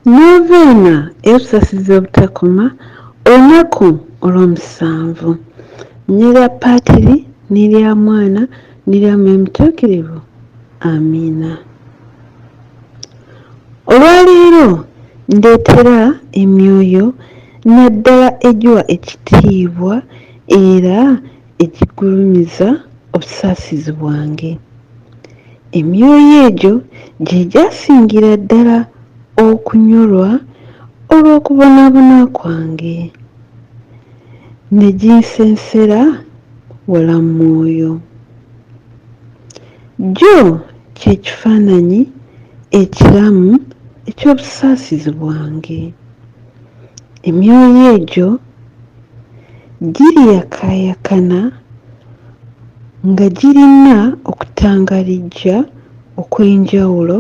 Noveena ey'obusaasizi obutakoma, olunaku olw'omusanvu. N'erya Paatiri, n'erya Mwana, n'erya Mwoyo Mutuukirivu. Amiina. Olwaleero ndeetera emyoyo naddala egiwa ekitiibwa era egigulumiza obusaasizi bwange. Emyoyo egyo gye gyasingira ddala okunyolwa olw'okubonaabona kwange, ne ginsensera wala mu mwoyo. Gyo kye kifaananyi ekiramu eky'obusaasizi bwange. Emyoyo egyo giriyakaayakana nga girina okutangalijja okw'enjawulo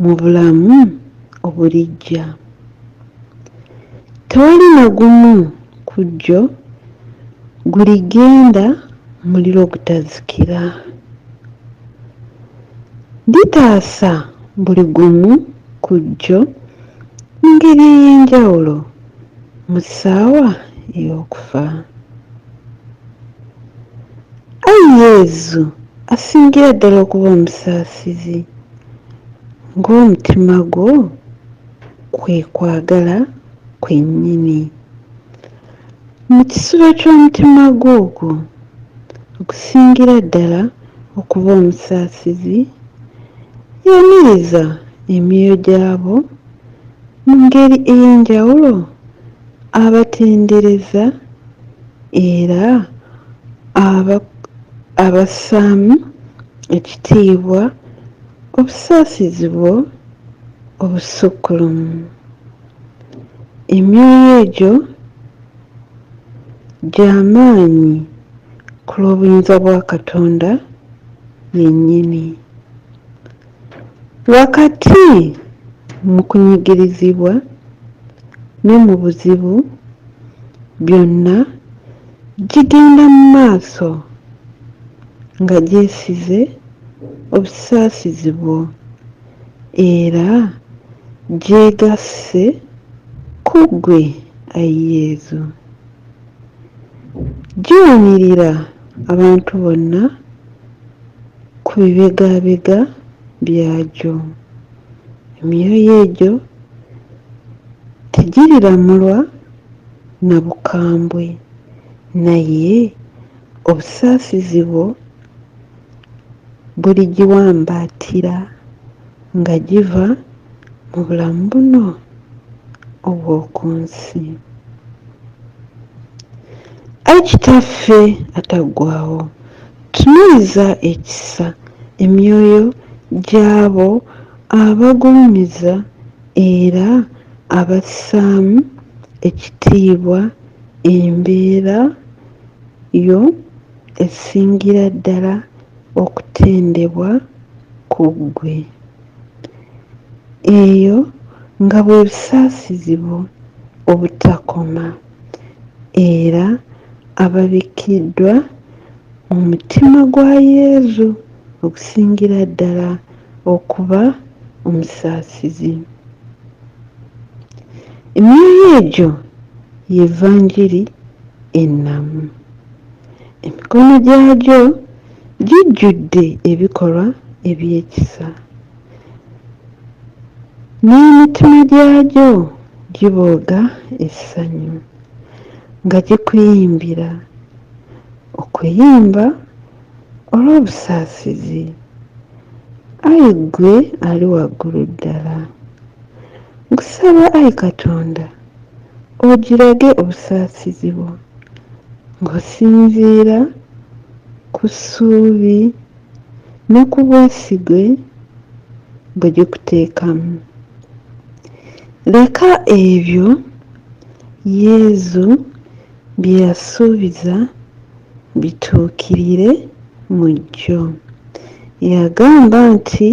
mu bulamu obulijja. Tewali na gumu ku gyo guligenda mu muliro ogutazikira. Nditaasa buli gumu ku gyo mu ngeri ey'enjawulo mu ssaawa ey'okufa. Ayi Yezu asingira ddala okuba omusaasizi, ng'omutima gwo kwe kwagala kwennyini. Mu kisulo ky'omutima gwo ogwo okusingira ddala okuba omusaasizi, yaniriza emyoyo gy'abo mu ngeri ey'enjawulo abatendereza era abassaamu ekitiibwa obusaasizi bwo obusukkulumu. Emyoyo egyo gya maanyi ku lw'obuyinza bwa Katonda yennyini. Wakati mu kunyigirizibwa ne mu buzibu byonna gigenda mu maaso nga gyesize obusaasizi bwo era gyegasse ku ggwe, ayi Yezu. Giwanirira abantu bonna ku bibegaabega byagyo. Emyoyo egyo tegiriramulwa na bukambwe, naye obusaasizi bwo buligiwambaatira nga giva mu bulamu buno obw'oku nsi. Ayi Kitaffe ataggwaawo, tunuuliza ekisa emyoyo gy'abo abagulumiza era abassaamu ekitiibwa embeera yo esingira ddala okutendebwa ku ggwe. Eyo nga bwe busaasizi bwo obutakoma, era ababikkiddwa mu mutima gwa Yezu okusingira ddala okuba omusaasizi. Emyoyo egyo ye Vanjiri ennamu. Emikono gyagyo gijjudde ebikolwa eby'ekisa, n'emitima gyagyo gibooga essanyu nga gikuyimbira okuyimba olw'obusaasizi, ayi ggwe ali waggulu ddala. Nkusaba, ayi Katonda, ogirage obusaasizi bwo ng'osinziira ku ssuubi ne ku bwesige bwe gikuteekamu. Leka ebyo Yezu bye yasuubiza bituukirire mu gyo. Yagamba nti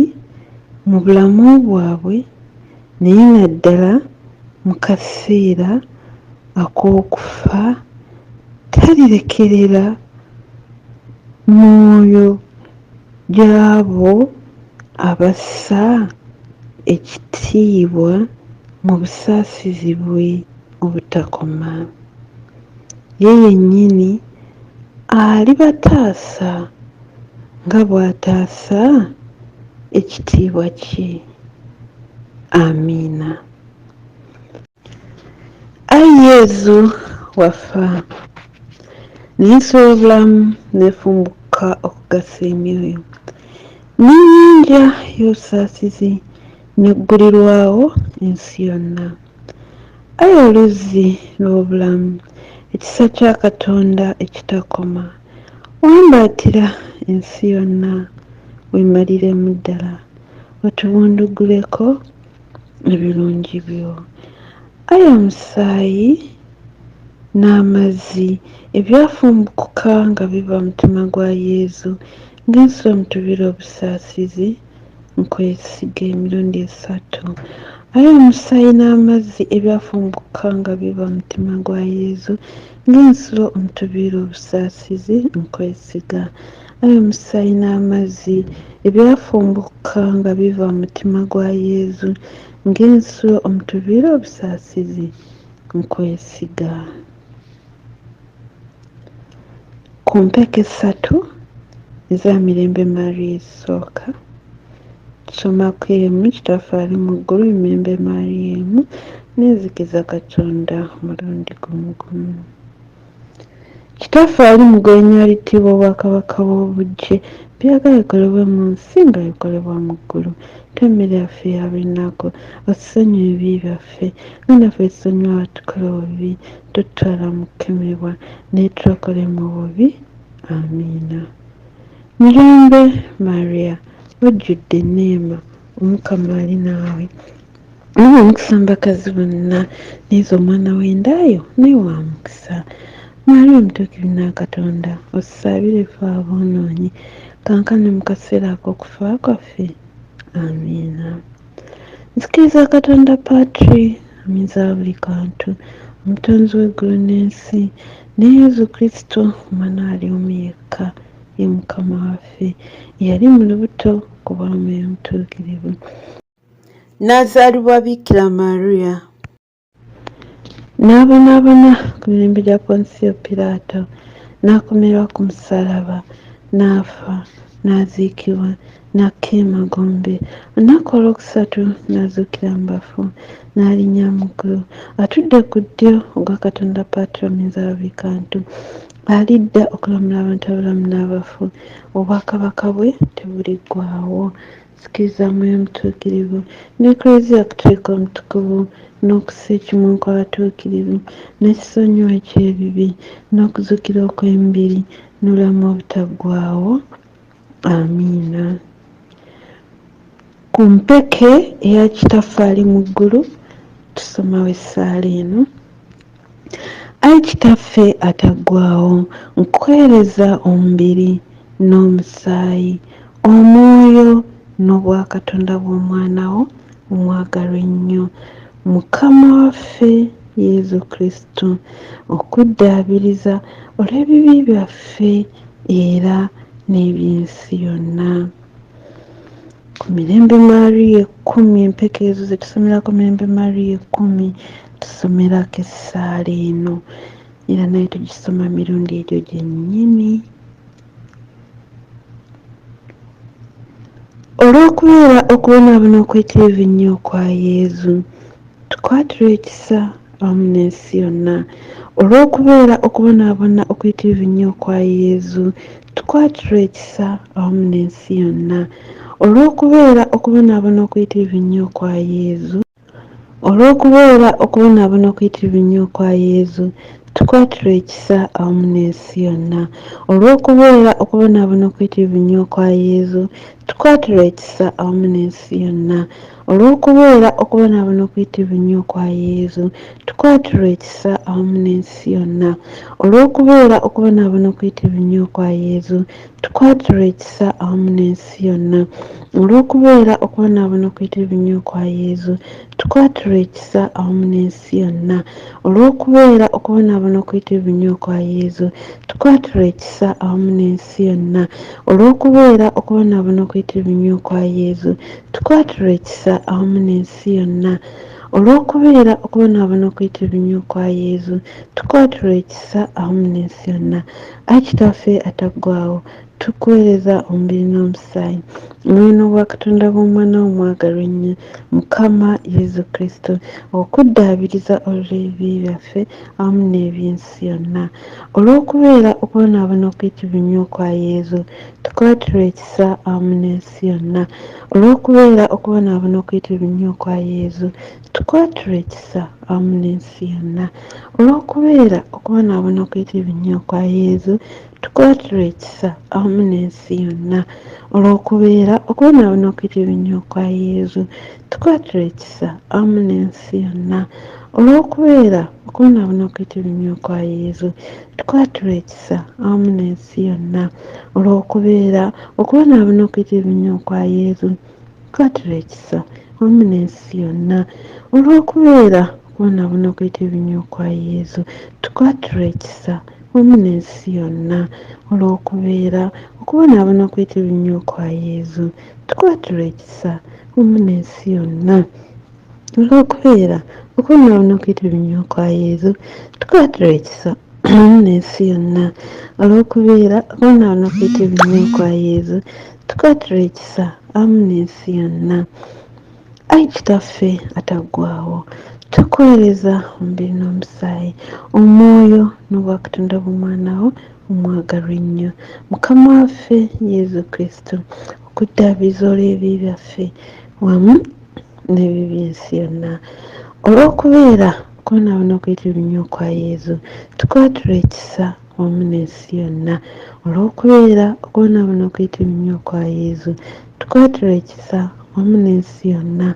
mu bulamu bwabwe naye naddala mu kaseera ak'okufa talirekerera mwoyo gy'abo abassa ekitiibwa mu busaasizi bwe obutakoma. Ye yennyini alibataasa nga bw'ataasa ekitiibwa kye. Amiina. Ayi Yezu wafa, n'ensi y'obulamu n'efumbuka okugasa emyoyo, n'ennyanja y'obusaasizi n'eggulirwawo ensi yonna. Ayi oluzzi lw'obulamu, ekisa kya Katonda ekitakoma, wambaatira ensi yonna, weemaliremu ddala, otubunduguleko ebirungi byo. Ayi omusaayi n'amazzi ebyafumbukuka nga biva mu mutima gwa Yezu ng'ensi omutubira obusaasizi, nkwesiga emirundi esatu. Ayi omusaayi n'amazzi ebyafumbukuka nga biva mu mutima gwa Yezu ng'ensulo omutubiira obusaasizi, nkwesiga. Ayi omusaayi n'amazzi ebyafumbukuka nga biva mu mutima gwa Yezu ng'ensulo omutubiira obusaasizi, nkwesiga. Ku mpeke essatu eza Mirembe Maria ezisooka, tusomako emu Kitaffe ali mu ggulu, Mirembe Maria emu, n'enzikiza Katonda omulundi gumu gumu. Kitaffe ali mu ggulu erinnya litiibwe obwakabaka bwo bujje, by'oyagala bikolebwe mu nsi nga bikolebwa mu ggulu. Tuwe emmere yaffe eya buli lunaku, otusonyiwe ebibi byaffe nga naffe bwe tusonyiwa abatukola obubi, totutwala mu kukemebwa, naye tulokole mu bubi. Amiina. Mirembe Maria, ojjudde enneema, Omukama ali naawe. Oli wa mukisa mu bakazi bonna, n'Yezu omwana w'enda yo naye wa mukisa. Maria Omutuukirivu Nnakatonda, otusaabire ffe aboonoonyi, kaakano ne mu kaseera ak'okufa kwaffe. Amiina. Nzikiriza Katonda Patri, Omuyinza wa buli kantu, Omutonzi w'eggulu n'ensi, ne Yezu Kristo, Omwana we ali omu yekka, ye Mukama waffe, eyali mu lubuto ku bwa Mwoyo Mutuukirivu, n'azaalibwa Bikira Maria. N'abonaabona ku mirembe gya Ponsiyo Piraato, n'akomererwa ku musaalaba, n'afa, n'aziikibwa, n'akka emagombe. Olunaku olwokusatu n'azuukira mu bafu, n'alinnya mu ggulu, atudde ku ddyo ogwa Katonda Patri Omuyinza wa buli kantu. Alidda okulamula abantu abalamu n'abafu, obwakabaka bwe tebuliggwaawo. Nzikiriza Mwoyo Mutuukirivu, n'Eklezia Katolika Omutukuvu, n'okussa ekimu kw'abatuukirivu, n'ekisonyiwo eky'ebibi, n'okuzuukira okw'emibiri, n'obulamu obutaggwaawo. Amiina. Ku mpeke eya Kitaffe ali mu ggulu, tusomawo essaala eno. Ayi Kitaffe ataggwaawo, nkuweereza omubiri n'omusaayi, omwoyo n'obwakatonda bw'Omwana wo omwagalwa ennyo, Mukama waffe Yesu Kristo, okuddaabiriza olw'ebibi byaffe era n'eby'ensi yonna. Ku Mirembe Maria ekkumi, empeke ezo ze tusomerako Mirembe Maria ekkumi, tusomerako essaala eno era naye tugisoma mirundi egyo gyennyini. Olw'okubeera okubonaabona okuyitirivu ennyo okwa Yezu, tukwatirwe ekisa awamu n'ensi yonna. Olw'okubeera okubonaabona okuyitirivu ennyo okwa Yezu, tukwatirwe ekisa awamu n'ensi yonna. Olw'okubeera okubonaabona okuyitirivu ennyo okwa Yezu, Olw'okubeera okubonaabona okuyitirivu ennyo okwa Yezu, tukwatirwe ekisa awamu n'ensi yonna. Olw'okubeera okubonaabona okuyitirivu ennyo okwa Yezu, tukwatirwe ekisa awamu n'ensi yonna. Olw'okubeera okubonaabona okuyitirivu ennyo okwa Yezu, tukwatirwe ekisa awamu n'ensi yonna. Olw'okubeera okubonaabona okuyitirivu ennyo okwa Yezu, tukwatirwe ekisa awamu n'ensi yonna. Olw'okubeera okubonaabona okuyitirivu ennyo okwa Yezu, tukwatirwe ekisa awamu n'ensi yonna. Olw'okubeera okubonaabona okuyitirivu ennyo okwa Yezu, tukwatirwe ekisa awamu n'ensi yonna. Olw'okubeera okubonaabona okuyitirivu ennyo okwa Yezu, tukwatirwe ekisa awamu n'ensi yonna. Olw'okubeera okubonaabona okuyitirivu ennyo okwa Yezu, tukwatirwe ekisa awamu n'ensi yonna. Ayi Kitaffe ataggwaawo, tukuweereza omubiri n'omusaayi, omwoyo n'obwakatonda bw'Omwana wo omwagalwa ennyo, Mukama Yezu Kristo, okuddaabiriza olw'ebibi byaffe awamu n'eby'ensi yonna. Olw'okubeera okubonaabona okuyitirivu ennyo okwa Yezu, tukwatirwe ekisa awamu n'ensi yonna. Olw'okubeera okubonaabona okuyitirivu ennyo okwa Yezu, tukwatirwe ekisa awamu n'ensi yonna. Olw'okubeera okubonaabona okuyitirivu ennyo okwa Yezu, tukwatirwe ekisa awamu n'ensi yonna. Olw'okubeera okubonaabona okuyitirivu ennyo okwa Yezu, tukwatirwe ekisa awamu n'ensi yonna. Olw'okubeera okubonaabona okuyitirivu ennyo okwa Yezu, tukwatirwe ekisa awamu n'ensi yonna. Olw'okubeera okubonaabona okuyitirivu ennyo okwa Yezu, tukwatirwe ekisa awamu n'ensi yonna. Olw'okubeera okubonaabona okuyitirivu ennyo okwa Yezu, tukwatirwe ekisa wamu n'ensi yonna. Olw'okubeera okubonaabona okuyitirivu ennyo okwa Yezu, tukwatirwe ekisa wamu n'ensi yonna. Olw'okubeera okubonaabona okuyitirivu ennyo okwa Yezu, tukwatirwe ekisa wamu n'ensi yonna. Olw'okubeera okubonaabona okuyitirivu ennyo okwa Yezu, tukwatirwe ekisa awamu n'ensi yonna. Ayi Kitaffe ataggwaawo, tukuweereza omubiri n'omusaayi, omwoyo n'obwakatonda bw'Omwana wo omwagalwa ennyo, Mukama waffe Yezu Kristo, okuddaabiriza olw'ebibi byaffe wamu n'ebibi by'ensi yonna. Olw'okubeera okubonaabona okuyitirivu ennyo okwa Yezu, tukwatirwe ekisa wamu n'ensi yonna. Olw'okubeera okubonaabona okuyitirivu ennyo okwa Yezu, tukwatirwe ekisa wamu n'ensi yonna.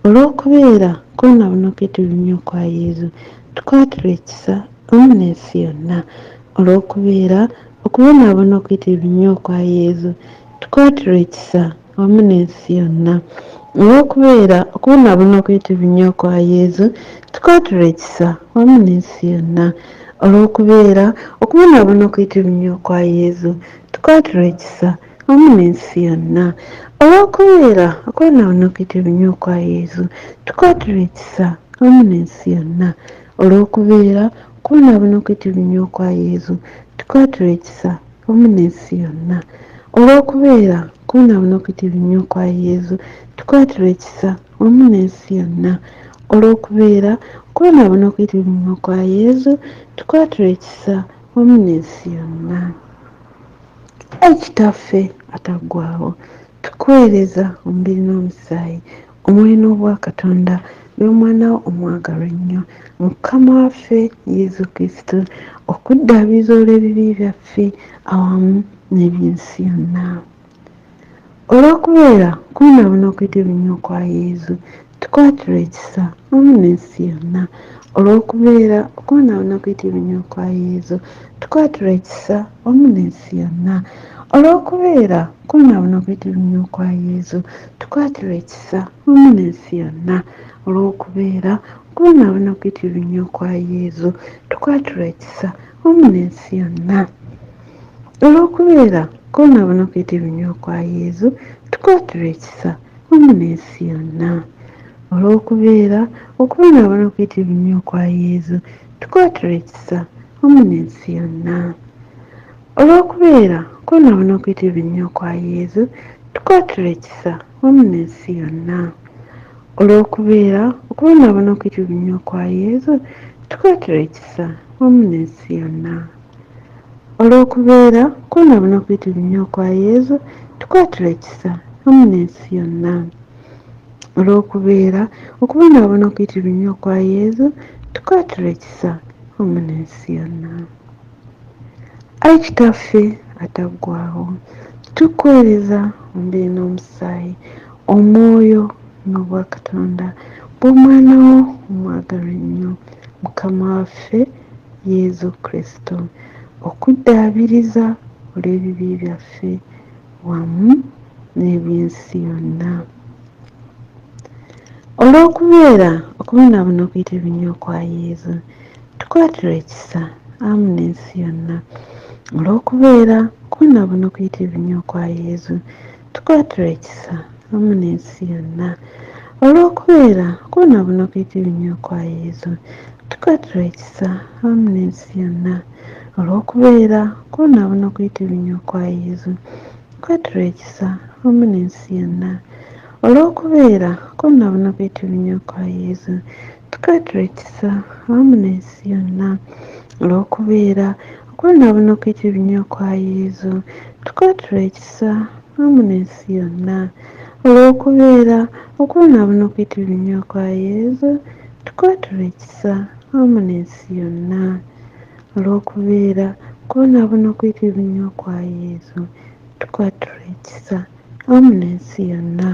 Olw'okubeera okubonaabona okuyitirivu ennyo okwa Yezu, tukwatirwe ekisa wamu n'ensi yonna. Olw'okubeera okubonaabona okuyitirivu ennyo okwa Yezu, tukwatirwe ekisa wamu n'ensi yonna. Olw'okubeera okubonaabona okuyitirivu ennyo okwa Yezu, tukwatirwe ekisa wamu n'ensi yonna. Olw'okubeera okubonaabona okuyitirivu ennyo okwa Yezu, tukwatirwe ekisa wamu n'ensi yonna. Olw'okubeera okubonaabona okuyitirivu ennyo okwa Yezu, tukwatirwe ekisa wamu n'ensi yonna. Olw'okubeera okubonaabona okuyitirivu ennyo okwa Yezu, tukwatirwe ekisa wamu n'ensi yonna. Olw'okubeera okubonaabona okuyitirivu ennyo okwa Yezu, tukwatirwe ekisa wamu n'ensi yonna. Olw'okubeera okubonaabona okuyitirivu ennyo okwa Yezu, tukwatirwe ekisa wamu n'ensi yonna. Ayi Kitaffe ataggwaawo, tukuweereza omubiri n'omusaayi, omwoyo n'obwakatonda by'Omwana wo omwagalwa ennyo, Mukama waffe Yezu Kristo, okuddaabiriza olw'ebibi byaffe awamu n'eby'ensi yonna. Olw'okubeera okubonaabona okuyitirivu ennyo okwa Yezu, tukwatirwe ekisa wamu n'ensi yonna. Olw'okubeera okubonaabona okuyitirivu ennyo okwa Yezu, tukwatirwe ekisa wamu n'ensi yonna. Olw'okubeera okubonaabona okuyitirivu ennyo okwa Yezu, tukwatirwe ekisa wamu n'ensi yonna. Olw'okubeera okubonaabona okuyitirivu ennyo okwa Yezu, tukwatirwe ekisa wamu n'ensi yonna. Olw'okubeera okubonaabona okuyitirivu ennyo okwa Yezu, tukwatirwe ekisa wamu n'ensi yonna. Olw'okubeera okubonaabona okuyitirivu ennyo okwa Yezu, tukwatirwe ekisa wamu n'ensi yonna. Olw'okubeera okubonaabona okuyitirivu ennyo okwa Yezu, tukwatirwe ekisa wamu n'ensi yonna. Olw'okubeera okubonaabona okuyitirivu ennyo okwa Yezu, tukwatirwe ekisa wamu n'ensi yonna. Olw'okubeera okubonaabona okuyitirivu ennyo okwa Yezu, tukwatirwe ekisa wamu n'ensi yonna. Olw'okubeera okubonaabona okuyitirivu ennyo okwa Yezu, tukwatirwe ekisa wamu n'ensi yonna. Ayi Kitaffe ataggwaawo, tukuweereza omubiri n'omusaayi, omwoyo n'obwakatonda bw'Omwana wo omwagalwa ennyo, Mukama waffe Yezu Kristo, okuddaabiriza olw'ebibi byaffe wamu n'eby'ensi yonna. Olw'okubeera okubonaabona okuyitirivu ennyo okwa Yezu, tukwatirwe ekisa awamu n'ensi yonna. Olw'okubeera okubonaabona okuyitirivu ennyo okwa Yezu, tukwatirwe ekisa wamu n'ensi yonna. Olw'okubeera okubonaabona okuyitirivu ennyo okwa Yezu, tukwatirwe ekisa awamu n'ensi yonna. Olw'okubeera okubonaabona okuyitirivu ennyo okwa Yezu, tukwatirwe ekisa awamu n'ensi yonna. Olw'okubeera okubonaabona okuyitirivu ennyo okwa Yezu, tukwatirwe ekisa awamu n'ensi yonna. Olw'okubeera okubonaabona okuyitirivu ennyo okwa Yezu, tukwatirwe ekisa awamu n'ensi yonna. Olw'okubeera okubonaabona okuyitirivu ennyo okwa Yezu, tukwatirwe ekisa awamu n'ensi yonna. Olw'okubeera okubonaabona okuyitirivu ennyo okwa Yezu, tukwatirwe ekisa awamu n'ensi yonna.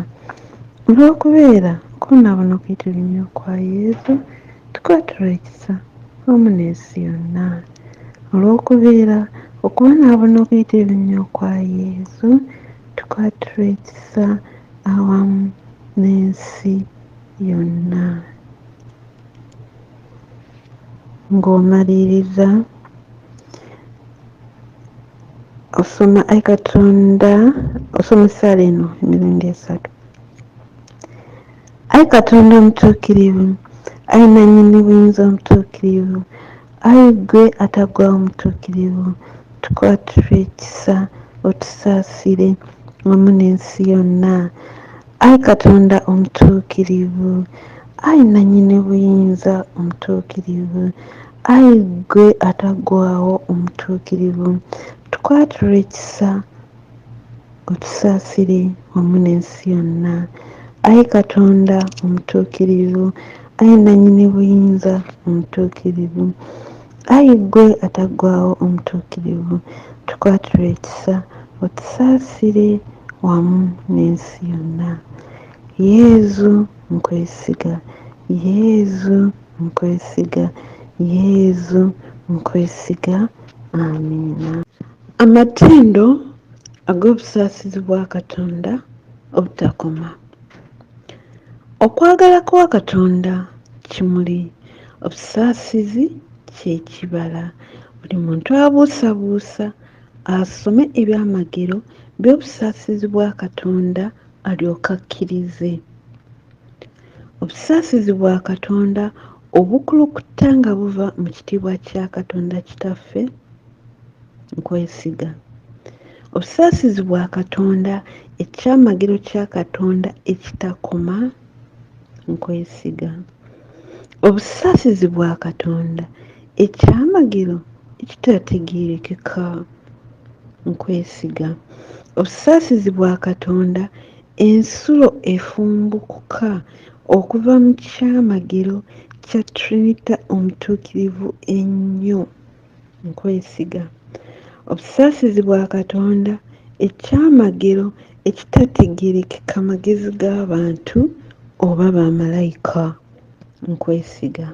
Olw'okubeera okubonaabona okuyitirivu ennyo okwa Yezu, tukwatirwe ekisa awamu n'ensi yonna. Olw'okubeera okubonaabona okuyitirivu ennyo okwa Yezu, tukwatirwe ekisa awamu n'ensi yonna. Ng'omaliriza osoma Ayi Katonda, osoma essaala eno emirundi esatu. Ayi Katonda omutuukirivu, ayi nannyini buyinza omutuukirivu, ayi ggwe ataggwaawo omutuukirivu, tukwatirwe ekisa otusaasire wamu n'ensi yonna. Ayi Katonda omutuukirivu, ayi nannyini buyinza omutuukirivu, ayi ggwe ataggwaawo omutuukirivu, tukwatirwe ekisa otusaasire wamu n'ensi yonna. Ayi Katonda omutuukirivu, ayi nannyini buyinza omutuukirivu, ayi ggwe ataggwaawo omutuukirivu, tukwatirwe ekisa otusaasire wamu n'ensi yonna. Yezu nkwesiga, Yezu nkwesiga, Yezu nkwesiga. Amiina. Amatendo ag'obusaasizi bwa Katonda obutakoma. Okwagala kwa Katonda kimuli, obusaasizi kye kibala. Buli muntu abuusabuusa asome ebyamagero by'obusaasizi bwa Katonda alyoke akkirize. Obusaasizi bwa Katonda obukulukuta nga buva mu kitiibwa kya Katonda Kitaffe, nkwesiga. Obusaasizi bwa Katonda, ekyamagero kya Katonda ekitakoma, nkwesiga. Obusaasizi bwa Katonda, ekyamagero ekitategeerekeka, nkwesiga. Obusaasizi bwa Katonda, ensulo efumbukuka okuva mu kyamagero kya Trinita Omutuukirivu ennyo, nkwesiga. Obusaasizi bwa Katonda, ekyamagero ekitategeerekeka magezi g'abantu oba bamalayika, nkwesiga.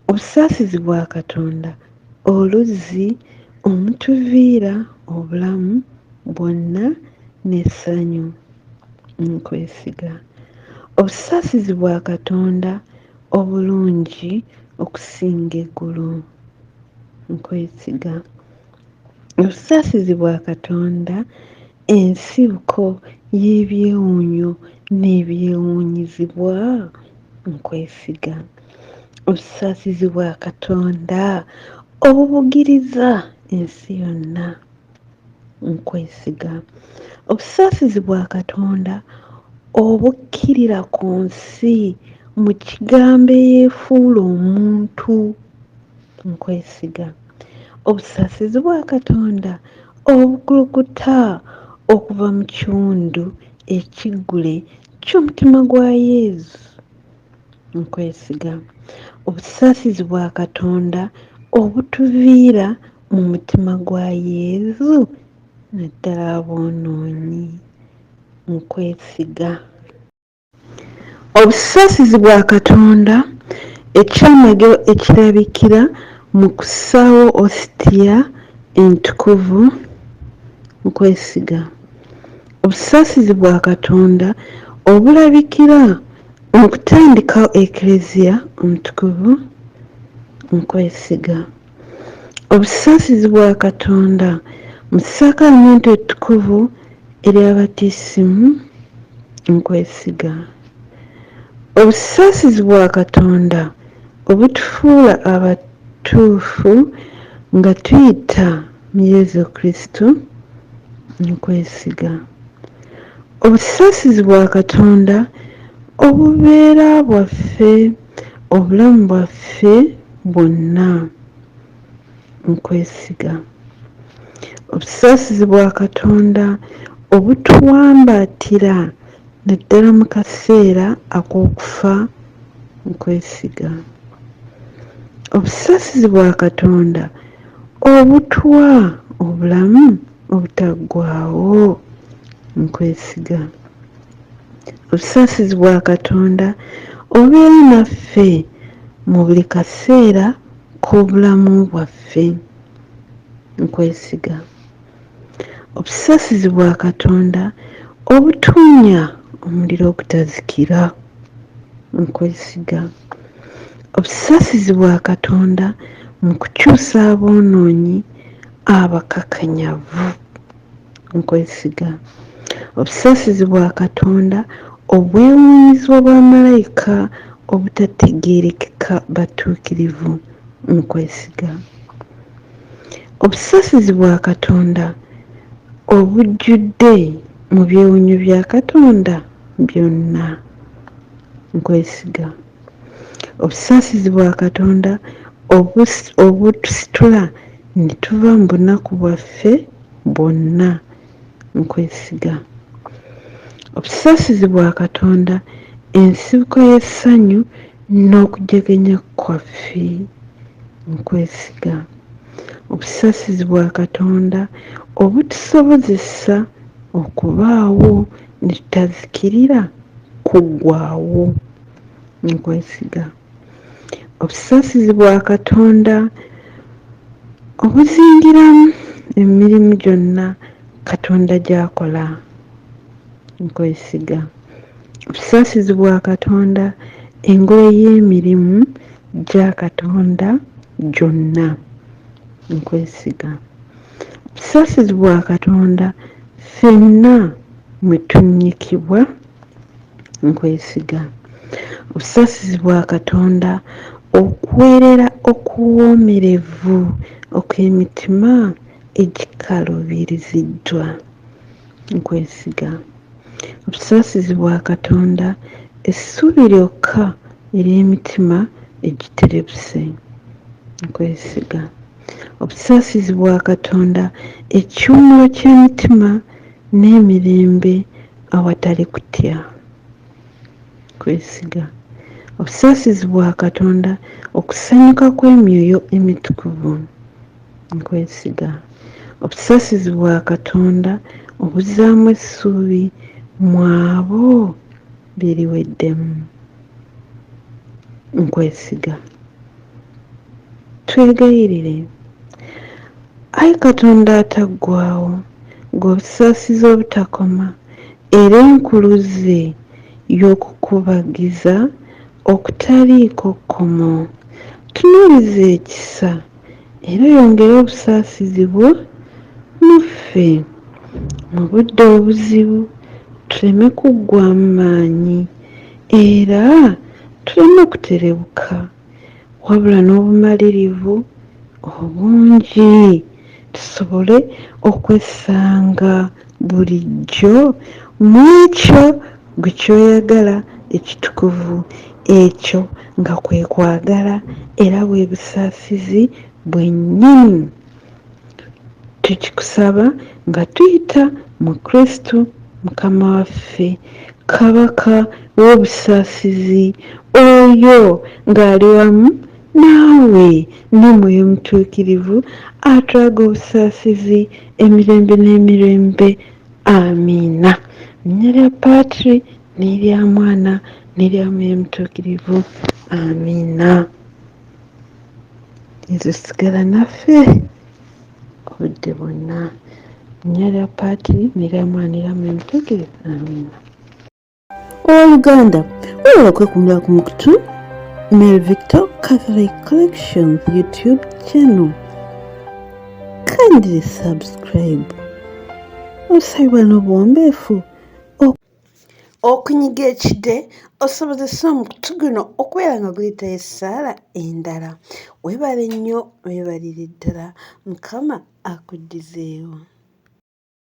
Obusaasizi bwa Katonda, oluzzi omutuviira obulamu bwonna n'essanyu, nkwesiga. Obusaasizi bwa Katonda obulungi okusinga eggulu, nkwesiga. Obusaasizi bwa Katonda ensibuko y'ebyewuunyo n'ebyewuunyizibwa, nkwesiga. Obusaasizi bwa Katonda obubugiriza ensi yonna, nkwesiga. Obusaasizi bwa Katonda obukkirira ku nsi mu kigambo eyeefuula omuntu, nkwesiga. Obusaasizi bwa Katonda obukulukuta okuva mu kiwundu ekiggule ky'omutima gwa Yezu, nkwesiga. Obusaasizi bwa Katonda obutuviira mu mutima gwa Yezu naddala aboonoonyi, nkwesiga. Obusaasizi bwa Katonda, ekyamagero ekirabikira mu kussaawo Ositiya entukuvu, nkwesiga. Obusaasizi bwa Katonda obulabikira mu kutandikawo Eklezia omutukuvu, nkwesiga. Obusaasizi bwa Katonda mu ssakramentu ettukuvu erya Batisimu, nkwesiga. Obusaasizi bwa Katonda obutufuula abatuufu nga tuyita mu Yesu Kristo, nkwesiga. Obusaasizi bwa Katonda obubeera bwaffe obulamu bwaffe bwonna, nkwesiga. Obusaasizi bwa Katonda obutuwambaatira naddala mu kaseera ak'okufa, nkwesiga. Obusaasizi bwa Katonda obutuwa obulamu obutaggwaawo, nkwesiga. Obusaasizi bwa Katonda obubeera naffe mu buli kaseera k'obulamu bwaffe, nkwesiga. Obusaasizi bwa Katonda obutuunya omuliro ogutazikira, nkwesiga. Obusaasizi bwa Katonda mu kukyusa aboonoonyi abakakanyavu, nkwesiga. Obusaasizi bwa Katonda obwewuunyizibwa bwa malayika obutategeerekeka batuukirivu, nkwesiga. Obusaasizi bwa Katonda obujjudde mu byewuunyo bya Katonda byonna, nkwesiga. Obusaasizi bwa Katonda obutusitula ne tuva mu bunaku bwaffe bwonna, nkwesiga. Obusaasizi bwa Katonda ensibuko y'essanyu n'okujaganya kwaffe, nkwesiga. Obusaasizi bwa Katonda obutusobozesa okubaawo ne tutazikirira kuggwaawo, nkwesiga. Obusaasizi bwa Katonda obuzingiramu emirimu gyonna Katonda gy'akola, nkwesiga. Obusaasizi bwa Katonda engule y'emirimu gya Katonda gyonna, nkwesiga. Obusaasizi bwa Katonda ffenna mwe tunnyikibwa, nkwesiga. Obusaasizi bwa Katonda okuweerera okuwoomerevu okw'emitima egikaluubiriziddwa, nkwesiga. Obusaasizi bwa Katonda essuubi lyokka ery'emitima egiterebuse, nkwesiga. Obusaasizi bwa Katonda ekiwummulo ky'emitima n'emirembe awatali kutya, kwesiga. Obusaasizi bwa Katonda okusanyuka kw'emyoyo emitukuvu, nkwesiga. Obusaasizi bwa Katonda obuzzaamu essuubi mu abo be liweddemu, nkwesiga. Twegayirire. Ayi Katonda ataggwaawo, ggwe obusaasizi obutakoma era enkuluze y'okukubagiza okutaliiko kkomo, tunuulize ekisa era oyongere obusaasizi bwo mu ffe mu budde obuzibu tuleme kuggwaamu maanyi era tuleme kuterebuka wabula n'obumalirivu obungi tusobole okwessanga bulijjo mu ekyo ggwe ky'oyagala ekitukuvu, ekyo nga kwe kwagala era bwe busaasizi bwennyini. Tukikusaba nga tuyita mu Kristo Mukama waffe, Kabaka w'obusaasizi, oyo ng'ali wamu naawe ne Mwoyo Mutuukirivu atulaga obusaasizi emirembe n'emirembe. Amiina. Mu linnya lya Patri n'erya Mwana n'erya Mwoyo Mutuukirivu. Amiina. Yezu sigala naffe obudde bwonna. Mu linnya lya Patri n'erya Mwana n'erya Mwoyo Mutuukirivu. Amiina. Owooluganda, webale okwekumira ku mukutu Mary Victor Catholic Collections YouTube channel. Kindly subscribe. Osabibwa n'obuwombeefu. Okunyiga ekide osobozese omukutu guno okubeera nga guleetayo essaala endala. Weebale nnyo weebalire ddala. Mukama akuddizeewo.